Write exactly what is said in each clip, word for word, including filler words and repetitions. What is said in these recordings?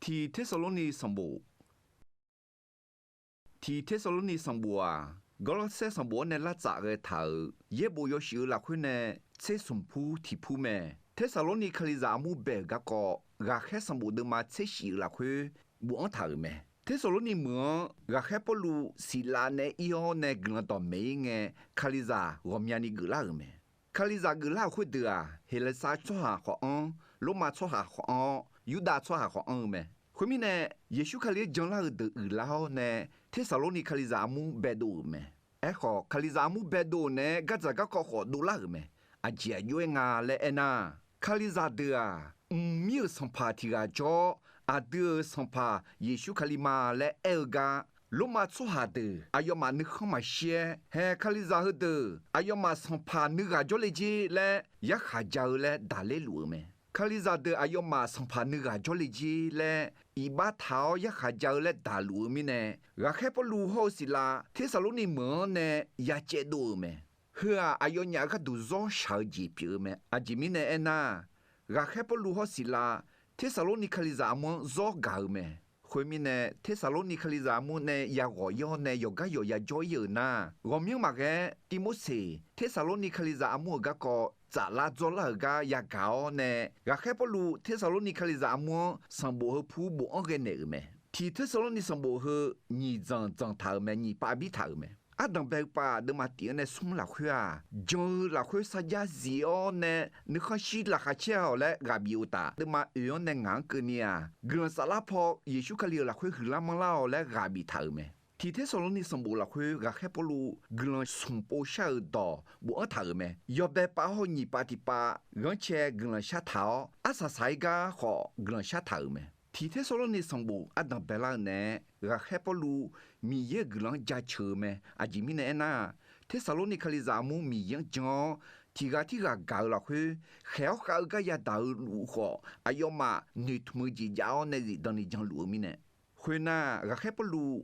Tiq Tersaqlorni sanqbof. Tiq Tersaqlorni sanqbof-aq, Gawrlawrsaer sanqbof-anr nae lar tsaf ghae taq-euq yaerbof yawshuif-eu lafkhoer nae tser smq pur tiq pur mae. Tersaqlorni Kalizaq armur bae-euq garkawv, ghaqkhaer sanqbof deuvma tser shif-eu lafkhoer bofanr taq-euq mae. Tersaqlorni meuq-anr ghaqkhaer Pawrluv Siqlav nae ir-awr nae guiqlanq dawqmaeq-ir ngae, Kalizaq ghawqmyani geuflar-euq mae. Kalizaq geuflar-euq khoerdeuq-aq, Heqlaeqsav tsawrhaq khawf anr, Lormav tsawrhaq khawf anr-awr, Yurdav tsawrhaq khawf anr-eu mae. Khoermirnae, Yeqsur Kali-anr janlar-eu deuq uiqlar-awr nae, Tersaqlorni Kalizaq armur baedov-euq mae. Aerkhawf, Kalizaq armur baedov-euq naeq-aer gardzaq garkawv khawf dovlar-euq mae. Aqjeq aqjox-aer nga laer aernar, Kalizaq deuq-aq, mqmir-euq sanqpaq tiq ghaq jawr-awr, aqdui-euq Sanqpaq Yeqsur Kali ma laer aer-eu gar, Lormav tsawrhaq deuq aqyawfmaf nuikhanr maqshir-aer, haeq Kalizaq heudeuq aqyawfmaf sanqpaq nuighaq jawrle jer laer yarkhaq ja-eu laer daqler luf-eu mae. Kalizaq deuq aqyawfmaf sanqpaq nuighaq jawrle jer laer iqbax taq-awr yarkhaq ja-eu laer daqluf-eu mirnae, ghaqkhaer Pawrluv hawr-eu Siqlav Tersaqlorni meuq-anr nae ya caevdov-euq mae. Heu-aq, aqyawfnyaf-euq gharduq zawr shaq-eu jeq pyeuf-eu mae. Aqjeq mirnae aernar, ghaqkhaer Pawrluv hawr Siqlav Tersaqlorni Kalizaq armur-anr zawr gaq-eu mae. Khoermirnae, Tersaqlorni Kalizaq armur nae ya ghawq ir-awr nae yawqgar yawq ya jawr ir-euq nar, ghawqmyanr maqghae-aer Tivmorseq Tersaqlorni Kalizaq armur-euq garkawv tsaflar dzawrlar-euq gar yagaq-awr nae, ghaqkhaer Pawrluv Tersaqlorni Kalizaq armur-anr sanqbof heu pur bofanr ghae naeq-euq mae. Tiq Tersaqlorni sanqbof heu nyiq dzanq dzanq taq-euq mae, nyiq pav bir taq-euq mae. Ardanq bae-eu pav deuvma tif-anr nae smr lafkhoer-aq, jan-eu lafkhoer sarjax zif-awr nae nuikhanr shir laqkhaq caer-awq laer ghaq bif-eu uqtaf, deuvma oeq-anr nae ngaq-anr keuvni-aq, guiqlanq saflar paw Yeqsur Kali-euq lafkhoer huiqlar manrlar-awq laer ghaq bif taq-euq mae. Tiq Tersaqlorni sanqbof lafkhoer ghaqkhaer Pawrluv guiqlanq smq pov shar-euq dawq bofanr taq-euq mae. Yawbae pav hawr-eu nyiq pav tiq pav ghanrcae guiqlanq shar taq-awr, arsaq saq-ir gar khawf guiqlanq shar taq-euq mae. Tiq Tersaqlorni sanqbof ardanq baelar-eu naeq-aer, ghaqkhaer Pawrluv Miqyaer-euq guiqlanq-anr jaceuq-eu mae. Aqjeq mirnae aernar, Tersaqlorni Kalizaq armur Miqyaer-anr jan-awr, tiq ghaq tirghaq gaq-eu lafkhoer khaeq-awr khav-eu gar yadaq-eu luf khawf, aqyawfmaf noeqtmq-eu jeq jav-awr nae zifdan ni janluf-eu mirnae. Khoernar, ghaqkhaer Pawrluv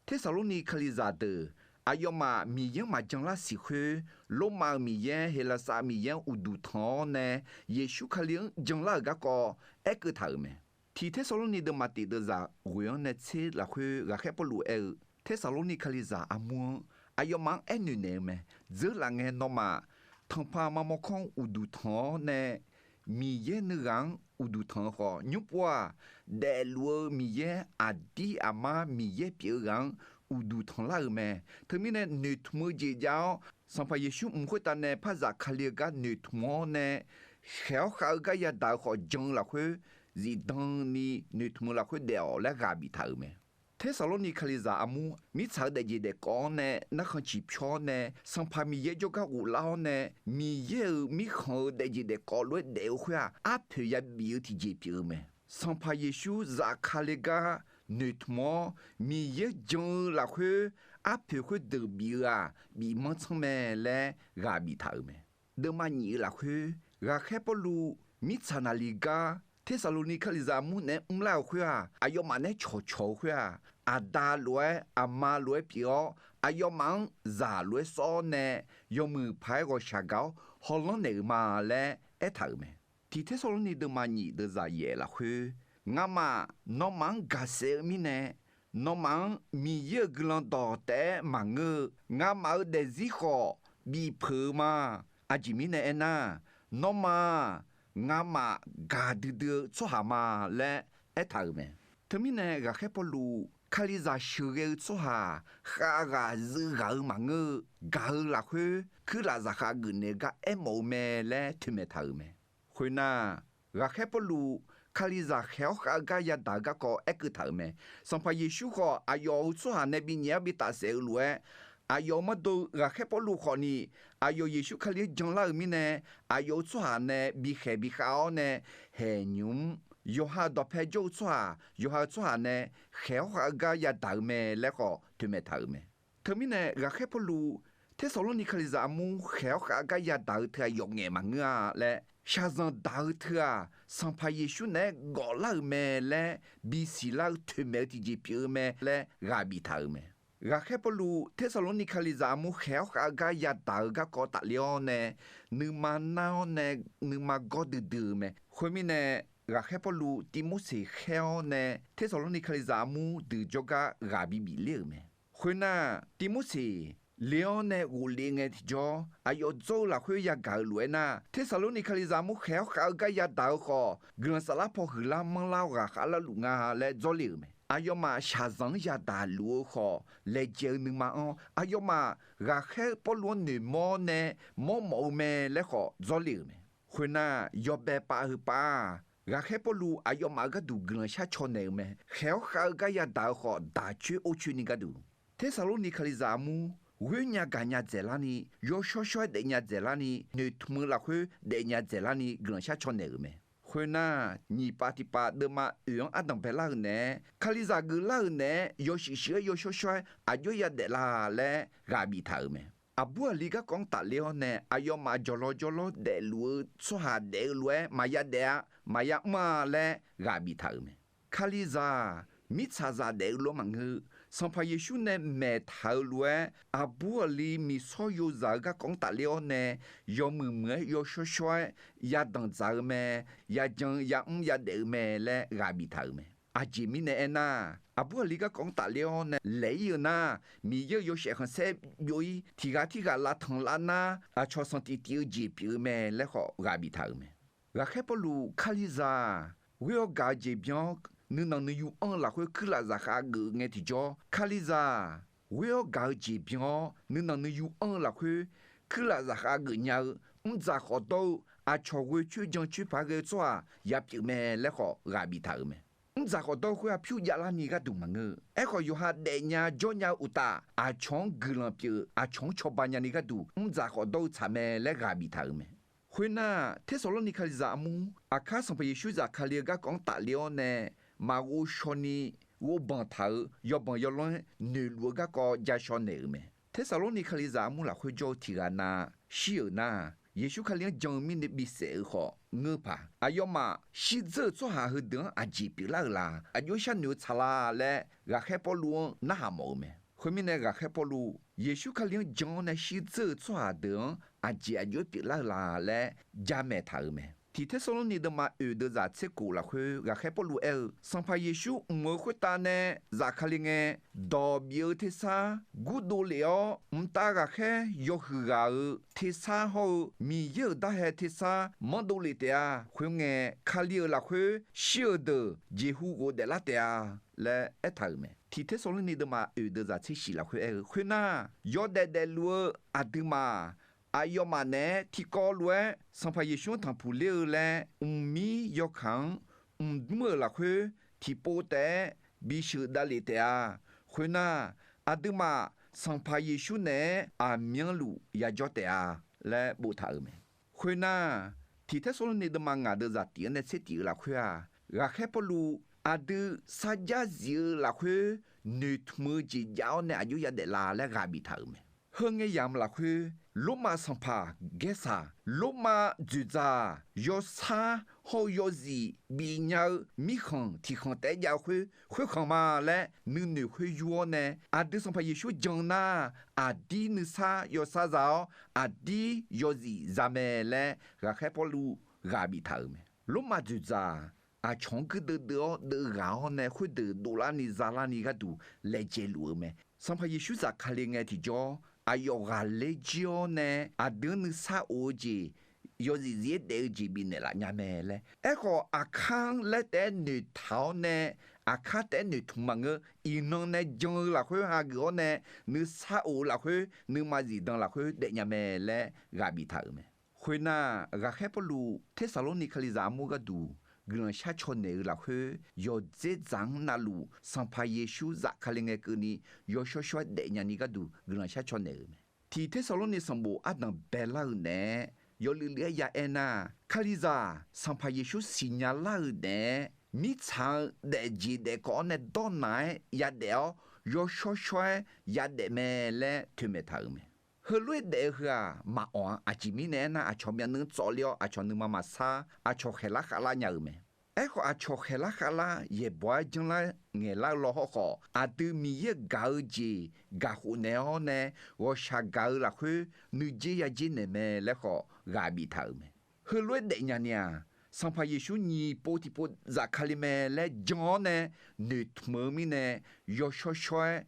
Tersaqlorni Kalizaq deuq aqyawfmaf Miqyaer-anr maqjan lar siq khoer, Lormav-euq miqyaer, Heqlaqsar miqyaer-anr uqduq tanq-awr nae, Yeqsur Kali-anr janlar-euq garkawv aerkeuv taq-euq mae. Tiq Tersaqlorni deuvma tif deuvzaq ghoeq-anr nae tser lafkhoer ghaqkhaer Pawrluv aer-eu, Tersaqlorni Kalizaq armur-anr aqyawfmaf-anr aernoeq naeq-eu mae. Dzeurlaf ngae nawmaf tanqpaq mamawr kanr-anr uqduq tanq-awr nae, Miqyaer nuighaq-anr uqduq tanq-eu khawf, nymr pov-aq, daefluf-eu Miqyaer, aqdir aqmar Miqyaer pyeuf-eu ghaq-anr uqduq tanqlar-euq mae. Teumirnae noeqtmq-eu jeq jav-awr, Sanqpaq Yeqsur mq khoertav nae par zafkale-eu gar noeqtmq-awr nae, khaeq-awr khav-eu gar yadaq-eu khawf jan-eu lafkhoer, zifdan ni noeqtmq-eu lafkhoer daef-awq laer ghaq biftaq-euq mae. Tersaqlorni Kalizaq armur mirtsaq-euq daefjeq daefkawv-anr nae narkhan ciqpyawr-awr nae, Sanqpaq Miqyaer jawrgar ghoflar-awr nae, Miqyaer-euq mirkhanq-euq daefjeq daefkawv lof-aer daef-eu khoer-aq, arpoeq yabif-eu tiqjeq pyeuf-eu mae. Sanqpaq Yeqsur zafkale gar noeqtmq-awr, Miqyaer jan-eu lafkhoer arpoeq khoerdeuq bif-eu-aq, bif manr tsanr mae laer ghaq biftaq-euq mae. Deuvma nyif-eu lafkhoer, ghaqkhaer Pawrluv mirtsaq naqli gar Tersaqlorni Kalizaq armur naeq-aer mrlar-euq khoer-aq, aqyawfmaf naeq-aer cawqcawq-eu khoer-aq, aqda lof-aer aqma lof-aer pyeuf-awr, aqyawfmaf-anr zaq lof-aer sawr-awr nae, yawmuiq paq-aer ghawqshaq gaq-awr hawlanr naeq-euq ma laer aertaq-euq mae. Tiq Tersaqlorni deuvma nyif deuvzaq yaef lafkhoer, ngamaf nawmaf-anr gaqsaef-eu mirnae, nawmaf-anr Miqyaer-euq guiqlanq dawq taef-aer maqngeur-eu, ngamaf-euq daefzir khawf bifpeuq-eu ma. Aqjeq mirnae aernar, nawmaf-aq, ngamaf gaqdui dui-eu tsawrhaq ma laer aertaq-euq mae. Teumirnae ghaqkhaer Pawrluv, Kalizaq sheuqghae-eu tsawrhaq khavghaq zuivghaq-eu maqngeur-eu, gaq-eu lafkhoer kuirlaf zaqkhav geufnaeq-eu gar aermawf-eu mae laer toeqmaeq taq-euq mae. Khoernar, ghaqkhaer Pawrluv Kalizaq khaeq-awr khav-eu gar yadaq-eu garkawv aerkeuv taq-euq mae. Sanqpaq Yeqsur khawf, aqyawf-euq tsawrhaq nae binyaef-awr bitaf saef-eu lof-aer, aqyawf-euq mawrdo-eu ghaqkhaer Pawrluv khawfni, aqyawf Yeqsur Kali-anr janlar-euq mirnae, aqyawf-euq tsawrhaq nae bikhaeq bikhav-awr nae, haeq nymq-mr yawqha-euq dawqpae jawr-eu tsawrhaq, yawqha-euq tsawrhaq nae khaeq-awr khav-eu gar yadaq-eu mae laer khawf toeqmaeq taq-euq mae. Teumirnae ghaqkhaer Pawrluv, Tersaqlorni Kalizaq armur khaeq-awr khav-eu gar yadaq-eu teu-aq yawf ngaef maqngeur-a laer, shaqzanq daq-eu teu-aq, Sanqpaq Yeqsur naeq-aer gawflar-euq mae laer bisiq lar-eu toeqmaeq-eu tiqjeq pyeuf-eu mae laer ghaq biftaq-euq mae. Ghaqkhaer Pawrluv Tersaqlorni Kalizaq armur khaeq-awr khav-eu gar yadaq-eu garkawv tafler-awr nae, nuima nar-awr nae nuima gawr duidui-eu mae. Khoermirnae, ghaqkhaer Pawrluv Tivmorseq khaer-awr nae Tersaqlorni Kalizaq armur deuq jawrgar ghaq bibif ler-euq mae. Khoernar, Tivmorseq le-awr nae ghofle ngae tiqjawr, aqyawf dzawr-eu lafkhoer yagaq-eu lof-aer nar, Tersaqlorni Kalizaq armur khaeq-awr khav-eu gar yadaq-eu khawf, guiqlanq saflar paw huiqlar manrlar-awr ghaqkhav larluf nga laer dzawr le-euq mae. Aqyawfmaf shaqzanq-anr yadaq luf-eu khawf, laejae-eu nuima-anr aqyawfmaf ghaqkhaer Pawrluv-anr noeqmawr-awr nae mawrmawf-eu mae laer khawf dzawr le-euq mae. Khoernar, yawbae pav heu pav-aq, ghaqkhaer Pawrluv aqyawfmaf-euq gharduq guiqlanq shar caw naeq-euq mae. Khaeq-awr khav-eu gar yadaq-eu khawf, daq coer or coer ni gharduq, Tersaqlorni Kalizaq armur ghoer nya gaq nya dzaeqlar ni, yawshawr shawr-aer daefnya dzaeqlar ni, noeqtmq-eu lafkhoer daefnya dzaeqlar ni guiqlanq shar caw naeq-euq mae. Khoernar, nyiq pav tiqpav deuvma oeq-anr ardanq baelar-eu naeq-aer, Kalizaq geuflar-euq naeq-aer yawshuif shuif-aer yawshawr shawr-aer aqjox yadaef la laer ghaq biftaq-euq mae. Aqbur aqli garkawv-anr tafler-awr nae aqyawfmaf jawqlaw jawrlawr daefluf-eu tsawrhaq daef-eu lof-aer maqya daef-a, maqya mr-a laer ghaq biftaq-euq mae. Kalizaq-aq, mirtsaqzaq daef-eu lof-aer maqngeur. Sanqpaq Yeqsur nae maeq taq-eu lof-aer, aqbur aqli miqsawr yozaq-eu garkawv-anr tafler-awr nae, yawmuiq muiq-aer yawshawr shawr-aer yadanq dzaq-eu mae, yajan yamr yadaef-eu mae laer ghaq biftaq-euq mae. Aqjeq mirnae aernar, aqbur aqli garkawv-anr tafler-awr nae laeq-ir-eu nar, Miqyaer-euq yawshaef khanqsaer byov-ir, tiq ghaq tirghaq lavtanq lavnar aqcawq sanqtif tif-eu jeq pyeuf-eu mae laer khawf ghaq biftaq-euq mae. Ghaqkhaer Pawrluv Kalizaq-aq, ghoer-awr gaq-eu jeq byan-awr nuinanq nuiyu anr-eu lafkhoer kuirlaf zaqkhav geuf ngae tiqjawr, Kalizaq-aq, ghoer-awr gaq-eu jeq byan-awr nuinanq nuiyu anr-eu lafkhoer kuirlaf zaqkhav geuf nya-eu mrdzaq khawf dawr-eu aqcawq ghoe coer jan coer paq ghae-eu tsawrhaq yapyeuf mae laer khawf ghaq biftaq-euq mae. Mrdzaq khawf dawr-eu khoer-aq pyur javlar ni gharduq maqngeur-eu. Aerkhawf, yawqha daefnya jawrnya-eu uqtaf, aqcawq-anr guiqlanq pyeuf-eu aqcawq-anr cawba nyani gharduq mrdzaq khawf dawr-eu tsaq mae laer ghaq biftaq-euq mae. Khoernar, Tersaqlorni Kalizaq armur aqkar Sanqpaq Yeqsur zafkale-eu garkawv-anr tafler-awr nae, maqghov shaw ni ghovbanq taq-euq yawbanq yawlanr-aer noeqluf-eu garkawv ja shaw naeq-euq mae. Tersaqlorni Kalizaq armur lafkhoer jawr-eu tiq ghaq na shir-euq nar, Yeqsur Kali-anr jan-eu mirnae bisaef-eu khawf ngeur paq. Aqyawfmaf shirdzeur-euq tsawrhaq heudeuq-anr aqjeq pyeuflar-euq la? Aqjox sharnoeq-eu tsaq la laer ghaqkhaer Pawrluv-anr narhaq mawf-eu mae. Khoermirnae, ghaqkhaer Pawrluv Yeqsur Kali-anr jan-awr nae shirdzeur-euq tsawrhaq deuq-anr aqjeq aqjox-aer pyeuflar-eu la laer jamaeq taq-euq mae. Tiq Tersaqlorni deuvma oeq deuvzaq tser kof lafkhoer ghaqkhaer Pawrluv aer-eu, Sanqpaq Yeqsur mq-eu khoertav nae zafkale ngae, dawq bif-eu tersar gurdov lef-awr, mqtav ghaqkhaer yawhuiq ghaq-euq tersar hawr-eu Miqyaer-euq darhae tersar manrdov lef taef-a. Khoerngae, Kali-euq lafkhoer shir-euq deuq jeqhu ghofdaeflar taef-a laer aertaq-euq mae. Tiq Tersaqlorni deuvma oeq deuvzaq tser shif lafkhoer aer-eu, khoernar, yawdaef daefluf-eu aqduimaf aqyawfmaf naeq-aer tiqkawv lof-aer Sanqpaq Yeqsur-anr tanqpuq ler-eu laer, mqmir yawkaq-anr mqdmr-euq lafkhoer tiqpov taef-aer bisheuq davlef taef-a. Khoernar, aqduimaf Sanqpaq Yeqsur naeq-aer aqmyanluf yajawr taef-a laer boftaq-euq mae. Khoernar, Tiq Tersaqlorni deuvma ngaq deuvzaq tif-anr nae tser tif-eu lafkhoer-aq, ghaqkhaer Pawrluv aqdui sarjax zif-eu lafkhoer noeqtmq-eu jeq jav-awr nae aqjox yadaef la laer ghaq biftaq-euq mae. Heu ngae yamq lafkhoer, Lormav sanqpaq Gaersaq, Lormav dzoeqdzaq-aq, yawsar hawr-eu yawzif bifnya-eu mirkhanq tiqkhanq taef-aer jav-eu khoer, khoerkhanq ma laer nuinoeq khoer yur-awr nae, aqdui Sanqpaq Yeqsur jan nar, aqdir nuisar yawsar za-awr, aqdir yawzif za mae laer ghaqkhaer Pawrluv ghaq biftaq-euq mae. Lormav dzoeqdzaq-aq, aqcawq-anr guirdeuv deuv-awr deuv ghaq-awr nae khoerdeuq dovlar ni zalar ni gharduq laejae luf-eu mae. Sanqpaq Yeqsur zafkale ngae tiqjawr, aqyawf ghaqler jir-awr nae aqdui-anr nuisar of-eu jeq, yawzif zif-aer daef-eu jeq bifnaeq laf nya mae laer. Aerkhawf, aqkar-anr laer taef-aer noeqtaq-awr nae, aqkar taef-aer noeqtmq maqngeur, iqnan nae jan-eu lafkhoer hageuf-awr nae, nuisar of-eu lafkhoer, nuima zifdan lafkhoer daefnya mae laer ghaq biftaq-euq mae. Khoernar, ghaqkhaer Pawrluv Tersaqlorni Kalizaq armur gharduq guiqlanq shar caw naeq-eu lafkhoer, yawqdzer dzaq-anr navluf Sanqpaq Yeqsur zafkale ngae keuvni yawshawr shawr-aer daefnya ni gharduq guiqlanq shar caw naeq-euq mae. Tiq Tersaqlorni sanqbof ardanq baelar-eu naeq-aer yawluiv luiv-aer ya aer nar, Kalizaq Sanqpaq Yeqsur siqnya lar-euq naeq-aer, mirtsaq-eu daefjeq daefkawv-anr nae dawrnaq-aer yadaef-awr, yawshawr shawr-aer yadaef mae laer toeqmaeq taq-euq mae. Heulof-aer daef-eu heu-aq, maqawq-a. Aqjeq mirnae aernar, aqcawq myavnuiv tsawvle-awr, aqcawq nuima maqsar, aqcawq khaeqlar khavlar nya-euq mae. Aerkhawf, aqcawq khaeqlar khavlar yaeqbawq-aer janrlar ngaeqlar-eu law hawrkhawf, aqdui Miqyaer-euq gaq-eu jeq gaqkhof naeq-awr nae, ghawqshaq gaq-eu lafkhoer nuijer yajer naeq mae laer khawf ghaq biftaq-euq mae. Heulof-aer daefnya ni-aq, Sanqpaq Yeqsur nyiq pov tiqpov zafkale mae laer jan-awr nae noeqtmq-eu mirnae, yawshawr shawr-aer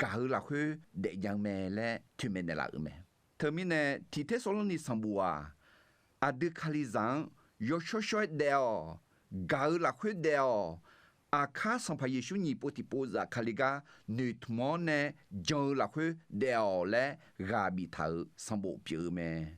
gaq-eu lafkhoer daefnya-eu mae laer toeqmaeq naeqlaf-euq mae. Teumirnae Tiq Tersaqlorni sanqbof-aq, aqdui Kalizaq-anr yawshawr shawr-aer daef-awq, gaq-eu lafkhoer daef-awq, aqkar Sanqpaq Yeqsur nyiq pov tiqpov zafkale gar noeqtmq-awr nae jan-eu lafkhoer daef-awq laer ghaq biftaq-euq sanqbof pyeuf-eu mae.